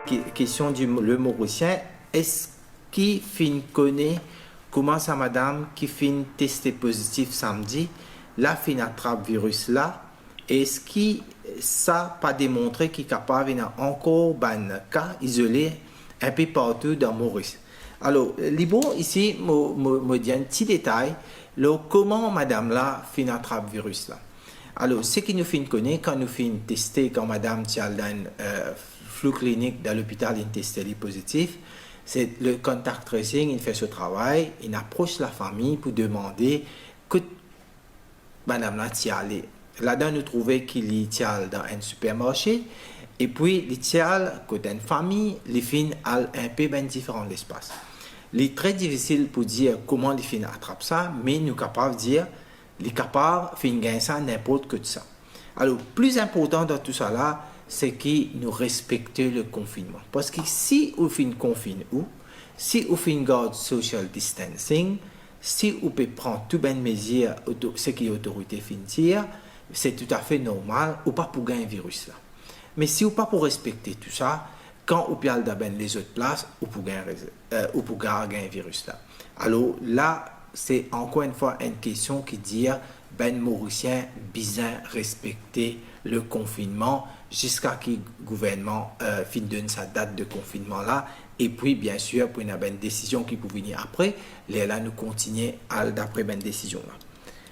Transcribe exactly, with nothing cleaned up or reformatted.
Ki-, kestion di mo-, le Morisien, eski finn kone kouma sa madam ki finn teste pozitif samdi la finn atrap viris la? Eski sa pa demontre ki kapav ena ankor bann ka izole inpe partou dan Moris? Alor, li bon isi, mo, mo, mo dir enn ti detay lor kouma madam la finn atrap viris la. Alor, seki nou finn kone, kan nou finn teste, kan madam ti al dan enn, eh, flou klinik dan lopital, inn teste li pozitif, se le contact tracing, inn fer so travay, inn apros lafami pou demande kot madam la ti ale. Ladan nou trouve ki li ti al dan enn sipermarse, epi li ti al kot enn fami, li finn al inpe bann diferan lespas. Li tre difisil pou dir kouma li finn atrap sa, me nou kapav dir li kapav finn gagn sa ninport kot sa. Alor, pli inportan dan tou sa la, se ki nou respekte le konfinnman. Parski si ou finn konfinn ou, si ou finn gard social distancing, si ou pe pran tou bann mezir oto-, seki lotorite finn tir, se toutafe normal, ou pa pou gagn viris la. Me si ou pa pou respekte tou sa, kan ou pe al dan bann lezot plas, ou pou gagn rez-, eh, ou pou gagn viris la. Alor la, se ankor enn fwa enn kestion ki dir bann Morisien bizin respekte le konfinnman ziska ki gouvernman, eh, finn donn sa dat de konfinnman la, epi, biensir, pou ena bann desizion ki pou vini apre, lerla nou kontigne al dapre bann desizion la.